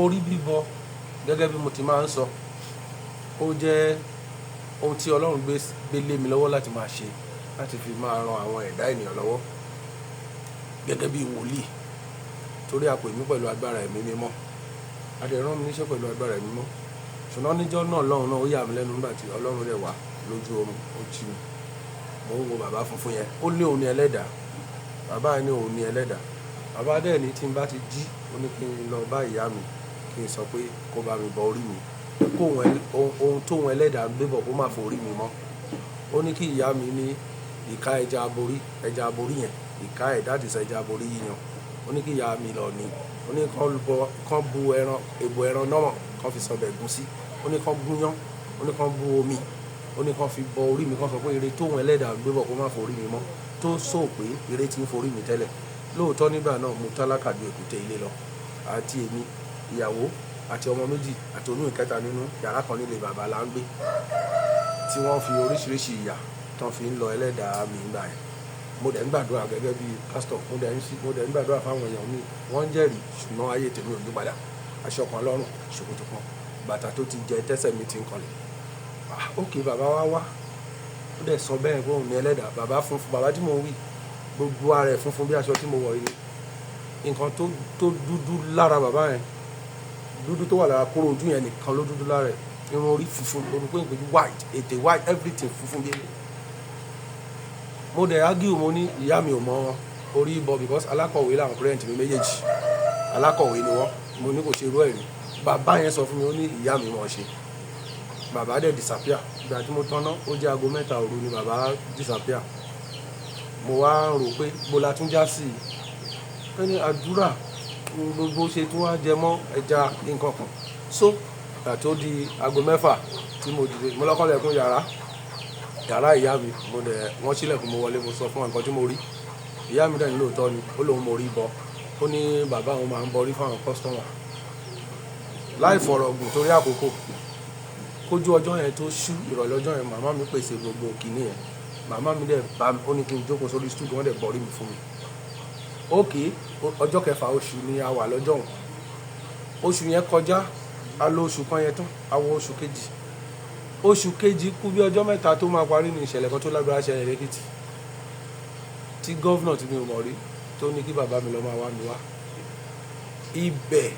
Orí bíbọ, gẹ́gẹ́ bí mo ti máa ń sọ, ó jẹ́ ohun tí Ọlọ́run gbé lé mi lọ́wọ́ láti máa ṣe, láti fi máa ran àwọn ẹ̀dá ènìyàn lọ́wọ́ gẹ́gẹ́ bí wòlíì. Torí a pè mí pẹ̀lú agbára ẹ̀mí mímọ́. A dẹ̀ rán mi níṣẹ́ pẹ̀lú agbára ẹ̀mí mímọ́. Ṣùgbọ́n níjọ́ náà lọ́hùn náà ó yà mí lẹ́nu nígbà tí Ọlọ́run rẹ̀ wá lójú orun, ó jí mi. Mo ń wo bàbá funfun yẹn, ó ní òun ni ẹlẹ́dàá. Bàbá yẹn ní òun ni ẹlẹ́dàá. Bàbá dẹ̀ ní tí n bá ti jí, ó ní kí n lọ bá ìyá mi, kí n sọ pé kó bá mi bọ orí mi. Kó ohun tó ohun ẹlẹ́dàá gbé bọ̀ kó má fo orí mi mọ́. Ó ní kí ìyá mi ní ìka ẹja aborí yẹn, ìka ẹ̀, that is ẹja aborí yíyan. Ó ní kí ìyá mi lọ ní, ó ní kán bu ẹran, èbù ẹran náà kán fi sọbẹ̀ ẹ̀gúsí. Ó ní kán gúnyán, ó ní kán bu omi, ó ní kán fi bọ orí mi, kán sọ pé ire tó ohun ẹlẹ́dàá gbé bọ̀ kó má fo orí mi mọ́. Tó sọ pé ire tí ń fo orí mi tẹ́lẹ̀. Lóòótọ́ nígbà náà mo tálákà ju èkúté ilé lọ. Àti èmi, ìyàwó àti ọmọ méjì àti oyún ìkẹta nínú yàrá kan nílé bàbá la ń gbé. Tí wọ́n fi oríṣiríṣi ìyà tó fi ń lọ ẹlẹ́dàá mi nígbà yẹn. Mo dẹ̀ ń gbàdúrà gẹ́gẹ́ bí pastor, mo dẹ̀ ń gbàdúrà fún àwọn èèyàn mi. Wọ́n ń jẹ́rìí ṣùgbọ́n ayé tèmi ò yí padà. Aṣọ kan lọ́rùn, ṣòkòtò kan, bàtà tó ti jẹ tẹ́sẹ̀ mi ti ń kanlẹ̀. Ah, okay, bàbá wa wá. Ó dẹ̀ sọ bẹ́ẹ̀ pé òun ni ẹlẹ́dàá. Bàbá funfun, bàbá tí mò ń wí, gbogbo ara ẹ̀ funfun bí aṣọ tí mo wọ̀ yìí. Nǹkan tó dúdú lára bàbá yẹn, dúdú tó wà lára kóró ojú yẹn nìkan ló dúdú lára ẹ̀. Irun orí funfun, orúkọ ìpèjú white, ètè white, everything funfun bí ẹni. Mo dẹ̀ argue, mo ní ìyá mi ò mọ orí bọ because alákọ̀wé làwọn parent mi méjèèjì. Alákọ̀wé ni wọ́n. Mo ní kò ṣe irú ẹ̀ rí. Bàbá yẹn sọ fún mi, ó ní ìyá mi mọ̀ ọ́ ṣe. Bàbá dẹ̀ disappear. Ìgbà tí mo tọ́ná, ó jẹ́ aago 3 òru ni bàbá disappear. Mo wá ń rò pé bó la tún já sí i. Ó ní àdúrà gbogbo ṣe tí wọ́n á jẹ mọ́ ẹja nǹkan kan. So ìgbà tó di aago 6 tí mo dìde, mo lọ kọ́lẹ̀kùn yàrá, yàrá ìyá mi. Mo dẹ̀ wọ́n ṣílẹ̀kùn, mo wọlé, mo sọ fún wọn nǹkan tí mo rí. Ìyá mi dẹ̀ ní lóòótọ́ ni, ó lóun mo rí bọ. Ó ní bàbá òun máa ń bọrí fún àwọn customer. Láì fọ̀rọ̀ gùn torí àkókò. Kójú ọjọ́ yẹn tó ṣú, ìrọ̀lẹ́ ọjọ́ yẹn, màmá mi pèsè gbogbo kìnì yẹn. Màmá mi dẹ̀ bá mi, ó ní kí n jókòó sórí stool, wọ́n dẹ̀ bọrí mi fún mi. Okay, ọjọ́ kẹfà oṣù ni a wà lọ́jọ́ òun. Oṣù yẹn kọjá, a lo oṣù kan yẹn tán, a wọ oṣù kejì. Oṣù kejì kú bí ọjọ́ mẹ́ta tó máa parí ní ìṣẹ̀lẹ̀ kan tó lágbára ṣẹlẹ̀ lẹ́kìtì. Tí governor tí mi ò mọ̀ rí tó ní kí bàbá mi lọ máa wá mi wá. Ibẹ̀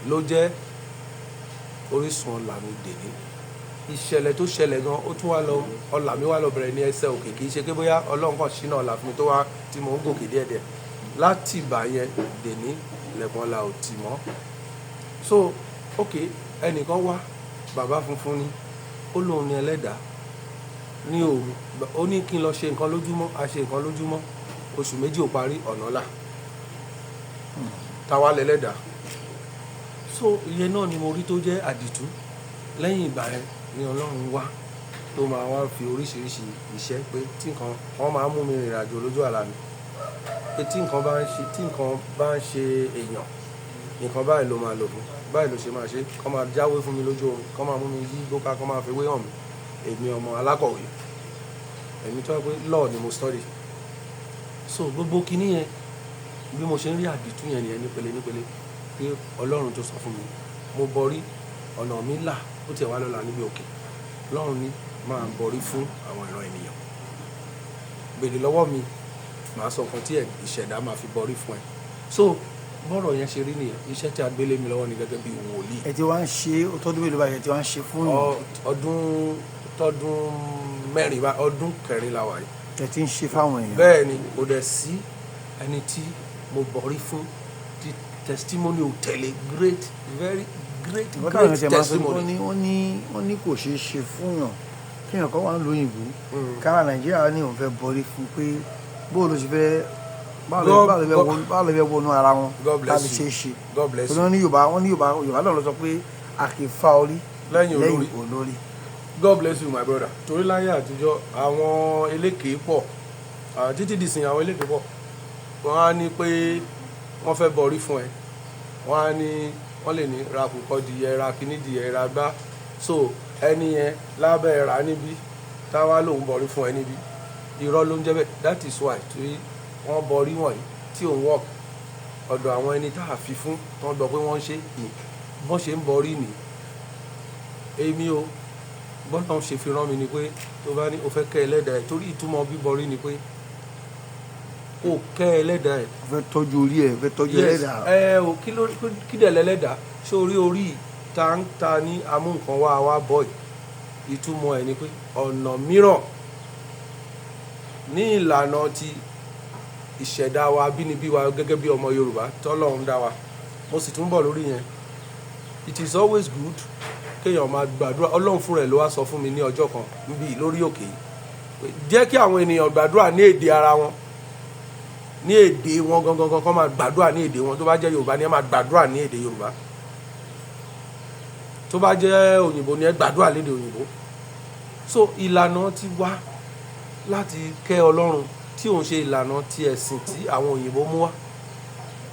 ló jẹ́ orísun ọlá mi dèní. Ìṣẹ̀lẹ̀ tó ṣẹlẹ̀ gan, ó tún wá lọ, ọlá mi wá lọ bẹ̀rẹ̀ ní ẹsẹ̀ òkè. Kì í ṣe pé bóyá Ọlọ́run kan ṣíná ọlá fún mi tó wá tí mò ń gòkè díẹ̀díẹ̀. Láti ìgbà yẹn dèní, ilẹ̀kùn ọlá ò tì mọ́. So okay, ẹnìkan wá, bàbá funfun ni, ó lóun ni ẹlẹ́dàá. Ní òru, ó ní kí n lọ ṣe nǹkan lójúmọ́, a ṣe nǹkan lójúmọ́. Oṣù méjì ò parí, ọ̀nà là. Táwa lẹ́lẹ́dàá. So ìyẹn náà ni mo rí tó jẹ́ àdìtú. Lẹ́yìn ìgbà yẹn ni Ọlọ́run wá tó máa wá fi oríṣiríṣi iṣẹ́ pé tí nǹkan, wọ́n máa ń mú mi rìnrìn àjò lójú àlá mi. Pé tí nǹkan bá ń ṣe, tí nǹkan bá ń ṣe èèyàn, nǹkan báyìí ló máa lò fún, báyìí ló ṣe máa ṣe. Kán máa jáwé fún mi lójú orun, kán máa mú mi yí gbóká, kán máa fi wé hàn mi. Èmi ọmọ alákọ̀wé. Èmi tó jẹ́ pé law ni mo study. So gbogbo kíní yẹn, bí mo ṣe ń rí àdìtú yẹn nìyẹn nípele nípele pé Ọlọ́run tó sọ fún mi, mo bọrí, ọ̀nà mi là, ó tiẹ̀ wá lọ́la níbi òkè. Ọlọ́run ní máa bọrí fún àwọn ìran ènìyàn. Bèrè lọ́wọ́ mi, màá sọ nǹkan tí ìṣẹ̀dá máa fi bọrí fún ẹ. So bọ́rọ̀ yẹn ṣe rí nìyẹn. Iṣẹ́ tí a gbé lé mi lọ́wọ́ ni gẹ́gẹ́ bí wòlíì. Ẹ ti wá ń ṣe, ó tọ́dún mélòó báyìí ẹ ti wá ń ṣe fún yàn? Ọdún tọdún mẹ́rin bá ọdún kẹrin la wà yìí. Ẹ ti ń ṣe fáwọn èèyàn. Bẹ́ẹ̀ ni, kò dẹ̀ sí ẹni tí mo bọrí fún tí testimony ò tẹ̀lé. Great, very great, Nǹkan táwọn great èèyàn ṣe máa ń sọ ni testimony. wọ́n ní kò ṣeé ṣe fún yàn. Kí èèyàn kan wà ní òyìnbó, kára Nàìjíríà ní òun fẹ́ bọrí fún pé bó ló ṣe fẹ́, báwo ló fẹ́ wọnú ara wọn God bless láti you. ṣe é ṣe. God bless Torí you. wọ́n ní Yorùbá, Yorùbá náà ló sọ pé a kì í fa orí lẹ́yìn olórí. Lẹ́yìn olórí. God bless you, my brother. Torí láyé àtijọ́ àwọn elékèé pọ̀, títí dìsìn àwọn elékèé pọ̀. Wọ́n á ní pé wọ́n fẹ́ bọrí fún ẹ. Wọ́n á ní wọ́n lè ní ra kùkọ dìyẹ, ra kíní dìyẹ, ra gbá. So ẹni yẹn lábẹ́ ra níbí, táwa lòun bọrí fún ẹ níbí. Irọ́ ló ń jẹ́ bẹ́ẹ̀. That is why tí wọ́n bọrí wọ̀nyí tí òun work. Ọ̀dọ̀ àwọn ẹni tá a fi fún tán gbọ́ pé wọ́n ń ṣe ni bọ́n ṣe ń bọrí ni. Èmi o, bọ́lá ń ṣe fi rán mi ni pé tó bá ní o fẹ́ kẹ́ ẹlẹ́dàá ẹ̀, torí ìtumọ̀ bíbọrí ni pé kó o kẹ́ ẹlẹ́dàá ẹ̀. O fẹ́ tọ́jú orí ẹ̀, o fẹ́ tọ́jú Yes, ẹlẹ́dàá. Ẹ o, kí ló kí dẹ̀ lẹ́lẹ́dàá? Ṣé orí orí ta ń ta ní amú nǹkan wá wá bọ̀ yìí? Ìtumọ̀ ẹ̀ ni pé ọ̀nà mìíràn ní ìlànà ti ìṣẹ̀dá wa, abínibí wa gẹ́gẹ́ bí ọmọ Yorùbá tọ́lọ́run dá wa. Mo sì tún bọ̀ lórí yẹn. It is always good kéèyàn máa gbàdúrà. Ọlọ́run fúnra ẹ̀ ló wá sọ fún mi ní ọjọ́ kan níbí lórí òkè yìí pé jẹ́ kí àwọn ènìyàn gbàdúrà ní èdè ara wọn, ní èdè wọn gangan gan, kọ́ máa gbàdúrà ní èdè wọn. Tó bá jẹ́ Yorùbá ni, ẹ máa gbàdúrà ní èdè Yorùbá. Tó bá jẹ́ òyìnbó ni, ẹ gbàdúrà lédè òyìnbó. So ìlànà ti wá láti kẹ́ Ọlọ́run tí òun ṣe ìlànà ti ẹ̀sìn tí àwọn òyìnbó mú wá,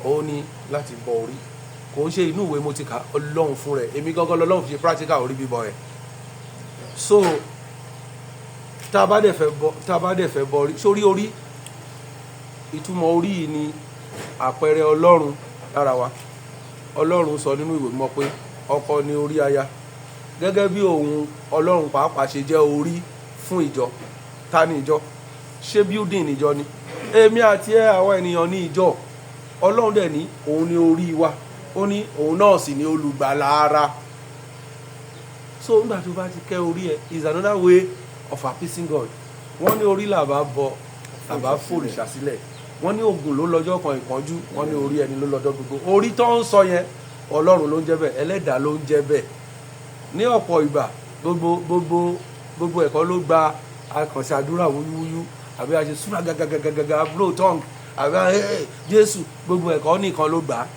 òun ni láti bọ orí. Kò ń ṣe inú ìwé mo ti kà. Ọlọ́run fún rẹ̀, èmi gangan lọ́lọ́run fi ṣe practical orí bíbọ ẹ̀. So tá a bá dẹ̀ fẹ́ bọ, tá a bá dẹ̀ fẹ́ bọ orí sórí orí, ìtumọ̀ orí yìí ni àpẹẹrẹ Ọlọ́run lára wa. Ọlọ́run sọ nínú ìwé mímọ́ pé ọkọ ni orí aya, gẹ́gẹ́ bí òun Ọlọ́run pàápàá ṣe jẹ́ orí fún ìjọ. Ta ni ìjọ? Ṣé building ìjọ ni? Èmi àti ẹ, àwọn ènìyàn ní ìjọ. Ọlọ́run dẹ̀ ní òun ni orí wa, ó ní òun náà sì ni olùgbàlà ara. So nígbà tó bá ti kẹ́ orí ẹ is another way of appeasing God. Wọ́n ní orí làbá bọ, làbá fòrìṣà sílẹ̀. Wọ́n ní Ògùn ló lọ́jọ́ kan ìpọ́njú, wọ́n ní orí ẹni ló lọ́jọ́ gbogbo. Orí tó ń sọ yẹn, Ọlọ́run ló ń jẹ́ bẹ́ẹ̀, ẹlẹ́dàá ló ń jẹ́ bẹ́ẹ̀. Ní ọ̀pọ̀ ìgbà, gbogbo gbogbo gbogbo ẹ̀kọ́ ló gba àkànṣe àdúrà wúyúwúyú, àbí a ṣe súra gàgàgàgàgà, blow tongue, àbí a hey, Jésù. Gbogbo ẹ̀kọ́ nìkan ló gbà á.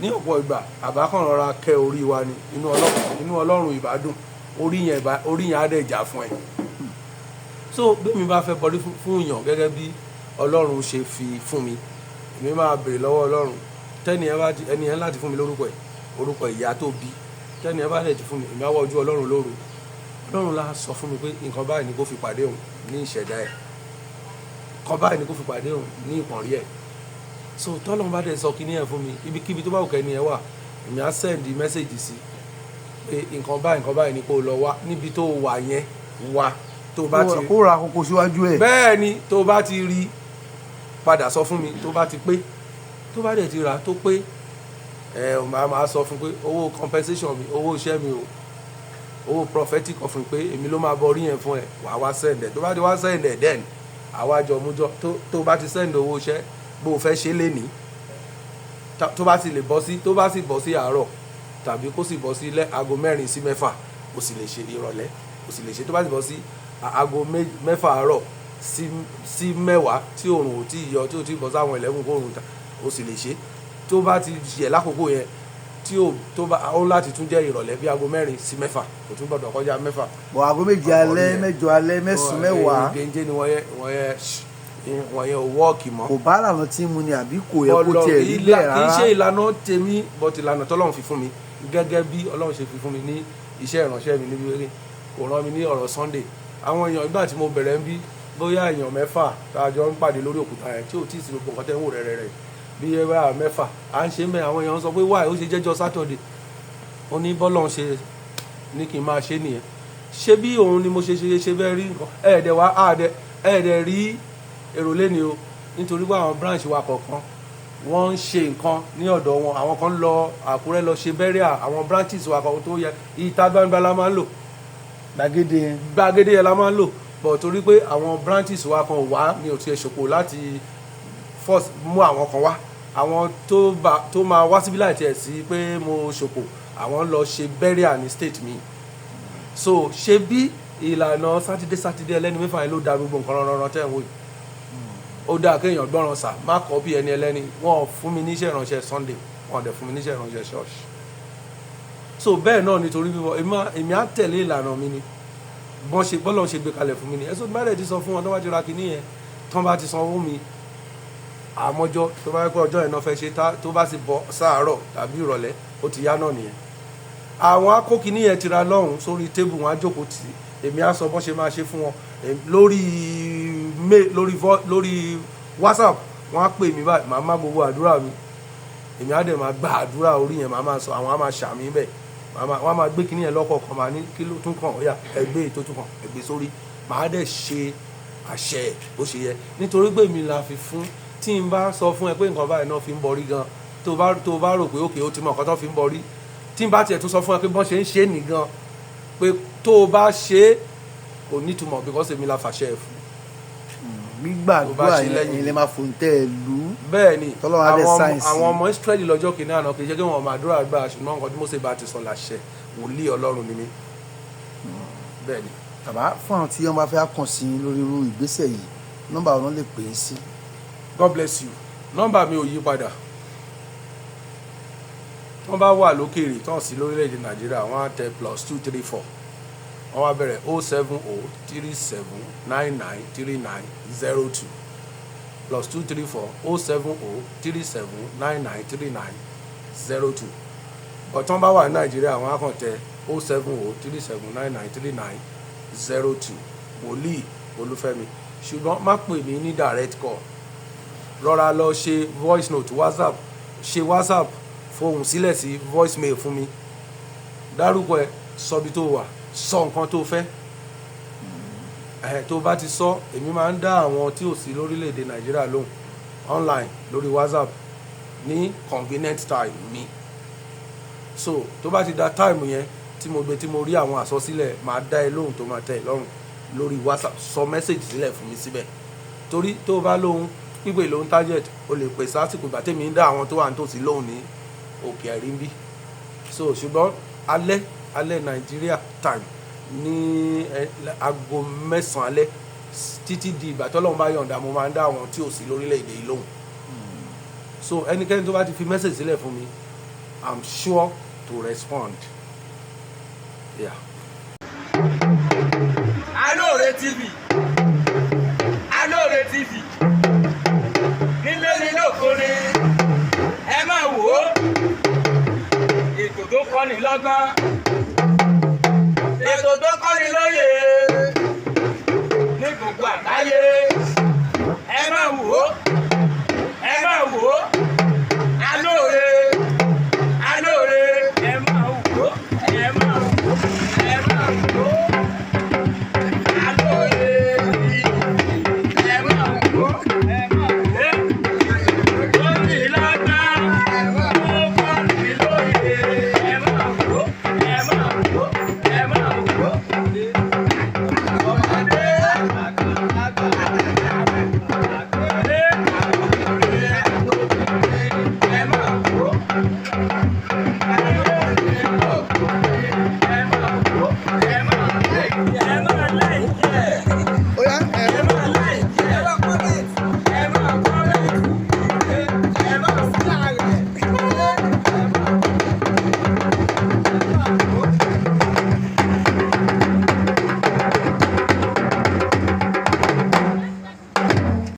Ní ọ̀pọ̀ ìgbà, àbá kàn rọra kẹ́ orí wa ni, inú Ọlọ́run, inú Ọlọ́run ìbádùn orí yẹn, ìbá orí yẹn á dẹ̀ jà fún ẹ. So bí mi bá fẹ́ bọrí fún yàn gẹ́gẹ́ bí Ọlọ́run ṣe fi fún mi, èmi máa béèrè lọ́wọ́ Ọlọ́run. Tẹ́ni ẹ bá ti, ẹni yẹn láti fún mi lórúkọ ẹ̀, orúkọ ìyá tó bí. Tẹ́ni ẹ bá dẹ̀ ti fún mi, èmi á wá ojú Ọlọ́run lóru. Ọlọ́run la sọ fún mi pé nǹkan báyìí ni kó fi pàdé òun ní ìṣẹ̀dá ẹ̀, nǹkan báyìí ni kó fi pàdé òun ní ìpọ̀nrí ẹ̀. So tọ́lọ́run bá dẹ̀ sọ kíní ẹ̀ fún mi, ibikíbi tó bá wù kẹ́ni ẹ wà, èmi á send message sí pé nǹkan báyìí, nǹkan báyìí ni kó lọ wá níbi tó wà yẹn, wá tó bá ti Kó ra àkókò síwájú ẹ̀. Bẹ́ẹ̀ ni, tó bá ti rí, padà sọ fún mi. Tó bá ti pé, tó bá dẹ̀ ti rà tó pé, ẹ ò máa sọ fún pé owó compensation mi, owó iṣẹ́ mi o, owó prophetic offering, pé èmi ló máa bọ orí yẹn fún ẹ, wàá wá send ẹ. Tó bá ti wá send ẹ, then àwa jọ mújọ. Tó bá ti send owó iṣẹ́ bó o fẹ́ ṣe lénìí, tó bá ti lè bọ́ sí, tó bá sì bọ́ sí àárọ̀ tàbí kó sì bọ́ sí lẹ́ aago 4 sí 6, o sì lè ṣe. Ìrọ̀lẹ́, o sì lè ṣe. Tó bá sì bọ́ sí aago 6 àárọ̀ sí 10 tí òòrùn ò tí ì yọ, tí ò tí ì bọ́ sáwọn 11 kó òòrùn ta, o sì lè ṣe. Tó bá ti yẹ lákòókò yẹn, tí o tó bá ó láti tún jẹ́ ìrọ̀lẹ́ bí aago 4 sí 6, kò tún gbọ́dọ̀ kọjá 6. Bọ̀ aago 7 alẹ́, 8 alẹ́, 9, 10. Gẹ́njẹ́ ni wọ́n yẹn, wọ́n yẹn ò work mọ́. Kò bá ìlànà tí mu ni, àbí kò yẹ kó tiẹ̀ rí bẹ́ẹ̀ Kì í rárá? ṣe ìlànà tèmi, but ìlànà tọ́lọ́run fi fún mi, gẹ́gẹ́ bí Ọlọ́run ṣe fi fún mi ní iṣẹ́ ìránṣẹ́ mi níbi wéré. Kò rán mi ní ọ̀rọ̀ Sunday. Àwọn èèyàn, ìgbà tí mo bẹ̀rẹ̀ ń bí, bóyá èèyàn 6 tá a jọ ń pàdé lórí òkúta yẹn tí ò tí ì sí gbogbo nǹkan tẹ́ ń wò rẹ̀rẹ̀ rẹ̀, bí ẹ bá 6 à ń ṣe mẹ́, àwọn èèyàn sọ pé wáyé ó ṣe jẹ́jọ́ Saturday. Ó ní bọ́lọ́run ṣe ní kí n máa ṣe nìyẹn. Ṣé bí òun ni mo ṣe ṣe ṣe bẹ́ẹ̀ rí nǹkan ẹ̀ẹ́dẹ̀ wá ẹ̀ẹ́dẹ̀ rí èrò lẹ́ni o, nítorí pé àwọn branch wa kọ̀ọ̀kan wọ́n ń ṣe nǹkan ní ọ̀dọ̀ wọn. Àwọn kan lọ Àkúrẹ́ lọ ṣe burial. Àwọn branches wa kan tó yẹ, ìta gbangba la máa ń lò. Gbàgede yẹn. Gbàgede yẹn la máa ń lò, but torí pé àwọn branches wa kan wá mi ò tiẹ̀ ṣòpò láti force mú àwọn kan wá. Àwọn tó bá tó máa wá síbí láì tiẹ̀ sí pé mo ṣòpò, àwọn lọ ṣe burial ní state mi. So ṣe bí ìlànà Sátidé Sátidé ẹlẹ́ni 6 yẹn ló da gbogbo nǹkan rọrùn tẹ́ ń wò yìí. Ó dáa kéèyàn gbọ́ràn sà, má kọ́ bí ẹni ẹlẹ́ni. Wọ́n fún mi níṣẹ́ ìránṣẹ́ Sunday, wọ́n dẹ̀ fún mi níṣẹ́ ìránṣẹ́ church. So bẹ́ẹ̀ náà, nítorí bíbọ èmi á tẹ̀lé ìlànà mi ni, bọ́n ṣe bọ́lọ̀ ṣe gbé kalẹ̀ fún mi ni. Ẹ̀sùn bá dẹ̀ ti sọ fún wọn, tó bá ti ra kinní yẹn, tó bá ti sanwó mi, àmọ́jọ́ tó bá yẹ pé ọjọ́ yẹn náà fẹ́ ṣe, tó bá sì bọ́ sáàárọ̀ tàbí ìrọ̀lẹ́, ó ti yá náà nìyẹn. Àwọn akókiní yẹn ti ra lọ́hùn sórí table, wọn á jókòó tì í. Èmi á sọ bọ́n ṣe máa ṣe fún wọn lórí mail, lórí WhatsApp. Wọn á pè mí báyìí, màá má gbogbo àdúrà mi. Èmi á dẹ̀ máa gba àdúrà orí yẹn, màá máa sọ, àwọn á máa ṣàmì bẹ́ẹ̀, wọ́n á máa gbé kinní yẹn lọ́kọ̀ọ̀kan, máa ní kí ló tún kàn, ó yá, ẹgbẹ́ èyí tó tún kàn, ẹgbẹ́ sórí. Màá dẹ̀ ṣe àṣẹ bó ṣe yẹ, nítorí pé mi la fi fún. Tí n bá sọ fún ẹ pé nǹkan báyìí náà fi ń bọrí gan, tó bá rò pé òkè ó ti mọ nǹkan tó fi ń bọrí, tí n bá tiẹ̀ tún sọ fún ẹ pé bọ́n ṣe ń ṣe é nìgan, pé tó o bá ṣe é, kò nítumọ̀, because èmi la fàṣẹ ẹ̀ fún. Gbígbàdúrà Tó bá ṣe yẹn, lẹ́yìn. ẹ̀yin lè máa fòun tẹ́ ẹ lù ú. Bẹ́ẹ̀ ni. Tọ́lọ́run á dẹ̀ Àwọn sáyẹ̀nsì. Àwọn ọmọ Ísírẹ́lì lọ́jọ́ kìíní àná, kì í ṣe kí wọ́n máa àdúrà gbà, ṣùgbọ́n nǹkan tí Mósè bá ti sọ làṣẹ. Wòlíì Ọlọ́run ni mí, bẹ́ẹ̀ ni. Bàbá, fún àwọn tí wọ́n bá fẹ́ kàn sí yín lórí irú ìgbésẹ̀ yìí, nọ́mbà wọn lè pè é sí? God bless you. Nọ́mbà mi ò yí padà. Wọ́n bá wà lókèèrè tán sí lórílẹ̀‐èdè Nàìjíríà, wọ́n á tẹ +234, wọ́n wá bẹ̀rẹ̀ 07037993902, +234 07037993902. But tán bá wà ní Nàìjíríà, wọ́n á kàn tẹ 07037993902, Wòlíì Olúfẹ́mi. Ṣùgbọ́n má pè mí ní direct call. Rọra lọ ṣe voice note WhatsApp, ṣe WhatsApp fohùn sílẹ̀ sí voice mail fún mi. Dárúkọ ẹ, sọ ibi tó wà, sọ nǹkan tó fẹ́ ẹ. Tó bá ti sọ, èmi máa ń dá àwọn tí ò sí lórílẹ̀‐èdè Nàìjíríà lóhùn online lórí WhatsApp ní convenient time mi. So tó bá ti da time yẹn tí mo gbé, tí mo rí àwọn àsọsílẹ̀, máa dá ẹ lóhùn tó máa tẹ́ ẹ lọ́rùn lórí WhatsApp. Sọ message sílẹ̀ fún mi síbẹ̀, torí tó bá lóhùn pípé lóhùn target, o lè pè sásìkò ìgbà tèmi ń dá àwọn tó wà nítòsí lóhùn ní òkè àìrí ń bí. So ṣùgbọ́n alẹ́ alẹ́ Nàìjíríà time ní aago 9 alẹ́ títí di ìgbà tọ́lọ́run bá yọ̀ǹda, mo máa ń dá àwọn tí ò sí lórílẹ̀‐èdè yìí lóhùn. So ẹnikẹ́ni tó bá ti fi message sílẹ̀ fún mi, I'm sure to respond, yeah. Alóore TV, Alóore TV, nílé ní lóko ni ẹ máa wò ó. Ètò tó kọ́ni lọ́gbọ́n, ètò tó kọ́ni lóye.